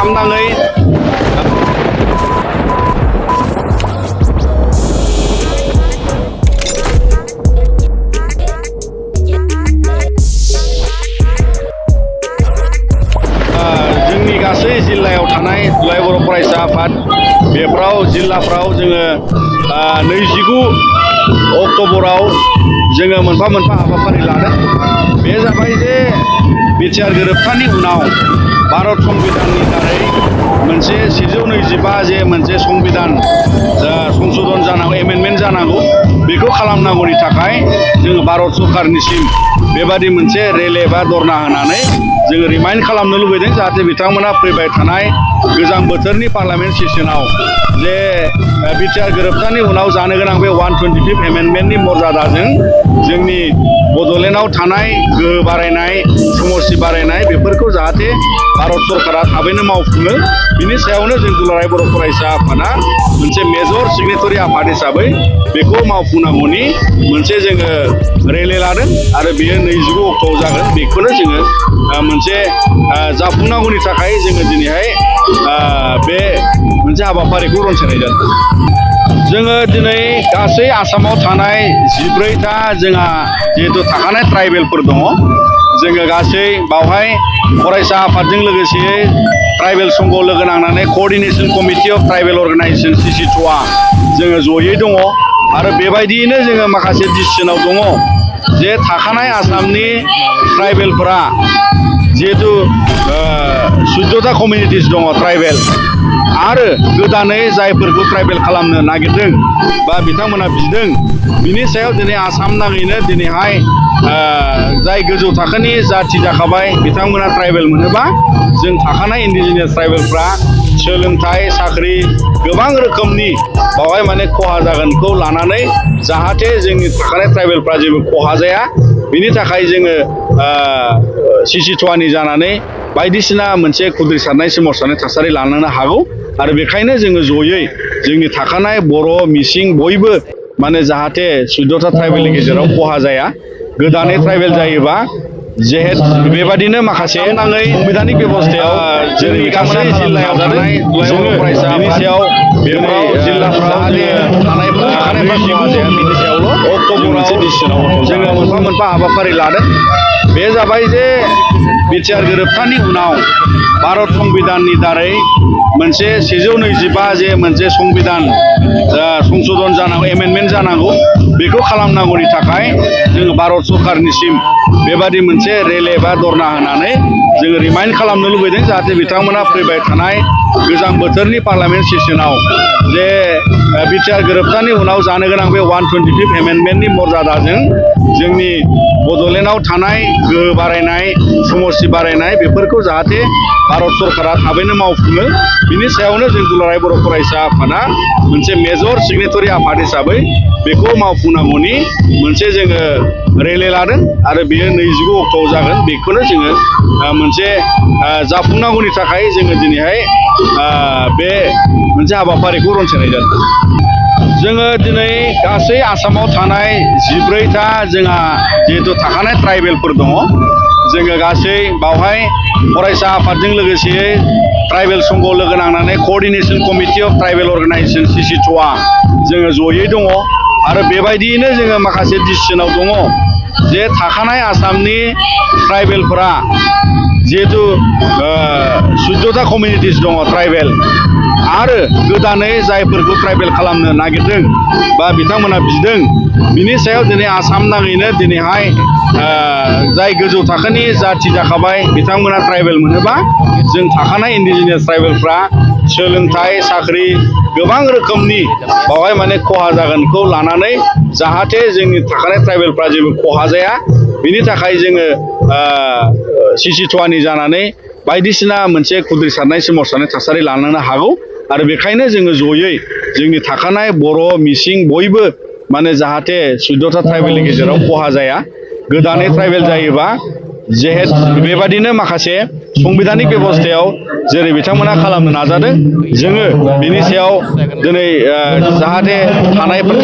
आसाम नाङै जोंनि गासै जिल्लायाव थानाय दुलाराय बर' फरायसा आफाद बेफ्राव जिल्लाफ्राव जोङो 29 अक्ट'बराव जोङो मोनफा मोनफा हाबाफारि लादों। बे जाबाय जे बिटिआर गोरोबथानि उनाव भारत संबिधाननि दारै मोनसे 725 जे मोनसे संबिधान संशोधन जानांगौ, एमेन्डमेन्ट जानांगौ, बेखौ खालामनांगौनि थाखाय जोङो भारत सरकारनिसिम बेबादि मोनसे रेले बा धरना होनानै जोङो रिमाइन्ड खालामनो लुबैदों, जाहाथे बिथांमोना फैबाय थानाय गोजां बोथोरनि पार्लामेन्ट सेसनाव जे बिटिआर गोरोबथानि उनाव जानो गोनां बे 125 एमेन्डमेन्टनि मर्यादाजों जोंनि बड'लेण्डआव थानाय गोहो बारायनाय, समस्ति बारायनाय बेफोरखौ जाहाथे भारत सरकारा थाबैनो मावफुङो, बिनि सायावनो जों दुलाराय बर' फरायसा आफादा मोनसे मेजर सिगनेटरि आफाद हिसाबै बेखौ मावफुंनांगौनि मोनसे जोङो रेले लादों आरो बेयो 29 अक्ट'आव जागोन। बेखौनो जोङो मोनसे जाफुंनांगौनि थाखाय जोङो दिनैहाय बे मोनसे हाबाफारिखौ रनसायनाय जादों। जोङो दिनै गासै आसामाव थानाय 14टा जोंहा जिहेतु थाखानाय ट्राइबेलफोर दङ, जोङो गासै बावहाय फरायसा आफादजों लोगोसे ट्राइबेल संघ लोगो नांनानै क'अर्डिनेशन कमिटि अफ ट्राइबेल अर्गानाइजेशन CC2आ जोङो जयै दङ आरो बेबायदियैनो जोङो माखासे डिसिसनाव दङ जे थाखानाय आसामनि ट्राइबेलफोरा जिहेतु 14टा कमिउनिटिस दङ ट्राइबेल आरो गोदानै जायफोरखौ ट्राइबेल खालामनो नागिरदों बा बिथांमोना बिदों, बिनि सायाव दिनै आसाम नाङैनो दिनैहाय जाय गोजौ थाखोनि जाथि जाखाबाय बिथांमोना ट्राइबेल मोनोबा जों थाखानाय इन्डिजिनियास ट्राइबेलफ्रा सोलोंथाइ, साख्रि गोबां रोखोमनि बावहाय माने खहा जागोनखौ लानानै जाहाथे जोंनि थाखानाय ट्राइबेलफ्रा जेबो खहा जाया, बिनि थाखाय जोङो CC2आनि जानानै बायदिसिना मोनसे खुद्रिसारनाय सोमावसारनाय थासारि लानो हागौ आरो बेखायनो जोङो जयै जोंनि थाखानाय बर', मिसिं बयबो माने जाहाथे 14टा ट्राइबेलनि गेजेराव खहा जाया, गोदानै ट्राइबेल जायोबा जेहेतु बेबादिनो माखासे नाङै संबिधानिक बेबस्थायाव जेरै गासै जिल्लायाव थानाय जोङो फरायसा बिनि सायाव बेफ्राव जिल्लाफ्राव थाखानायफ्रा खहा जाया, बिनि सायावल' अक्ट'बराव जोङो मोनफा मोनफा हाबाफारि लादों। बे जाबाय जे बिटिआर गोरोबथानि उनाव भारत संबिधाननि दारै मोनसे 725 जे मोनसे संबिधान संशोधन जानांगौ, एमेन्डमेन्ट जानांगौ, बेखौ खालामनांगौनि थाखाय जोङो भारत सरकारनिसिम बेबादि मोनसे रेले बा धरना होनानै जोङो रिमाइन्ड खालामनो लुबैदों, जाहाथे बिथांमोना फैबाय थानाय गोजां बोथोरनि पार्लामेन्ट सेसनाव जे बिटिआर गोरोबथानि उनाव जानो गोनां बे 125 एमेन्डमेन्टनि मर्यादाजों जोंनि बड'लेण्डआव थानाय गोहो बारायनाय, समस्ति बारायनाय बेफोरखौ जाहाथे भारत सरकारा थाबैनो मावफुङो, बिनि सायावनो जों दुलाराय बर' फरायसा आफादा मोनसे मेजर सिगनेटरि आफाद हिसाबै बेखौ मावफुंनांगौनि मोनसे जोङो रेले लादों आरो बेयो 29 अक्ट'आव जागोन। बेखौनो जोङो मोनसे जाफुंनांगौनि थाखाय जोङो दिनैहाय बे मोनसे हाबाफारिखौ रनसायनाय जादों। जोङो दिनै गासै आसामाव थानाय 14टा जोंहा जिहेतु थाखानाय ट्राइबेलफोर दङ, जोङो गासै बावहाय फरायसा आफादजों लोगोसे ट्राइबेल संघ लोगो नांनानै क'अर्डिनेशन कमिटि अफ ट्राइबेल अर्गानाइजेशन CC2आ जोङो जयै दङ आरो बेबायदियैनो जोङो माखासे डिसिसनाव दङ जे थाखानाय आसामनि ट्राइबेलफोरा जिहेतु 14टा कमिउनिटिस दङ ट्राइबेल आरो गोदानै जायफोरखौ ट्राइबेल खालामनो नागिरदों बा बिथांमोना बिदों, बिनि सायाव दिनै आसाम नाङैनो दिनैहाय जाय गोजौ थाखोनि जाथि जाखाबाय बिथांमोना ट्राइबेल मोनोबा जों थाखानाय इन्डिजिनियास ट्राइबेलफ्रा सोलोंथाइ, साख्रि गोबां रोखोमनि बावहाय माने खहा जागोनखौ लानानै जाहाथे जोंनि थाखानाय ट्राइबेलफ्रा जेबो खहा जाया, बिनि थाखाय जोङो CC2आनि जानानै बायदिसिना मोनसे खुद्रिसारनाय सोमावसारनाय थासारि लानो हागौ आरो बेखायनो जोङो जयै जोंनि थाखानाय बर', मिसिं बयबो माने जाहाथे 14टा ट्राइबेलनि गेजेराव खहा जाया, गोदानै ट्राइबेल जायोबा जेहेतु बेबादिनो माखासे संबिधानिक बेबस्थायाव जेरै बिथांमोना खालामनो नाजादों, जोङो बिनि सायाव दिनै जाहाथे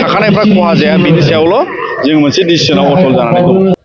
थाखानायफ्रा खहा जाया, बिनि सायावल' जों मोनसे डिसिसनाव अटल जानानै दं।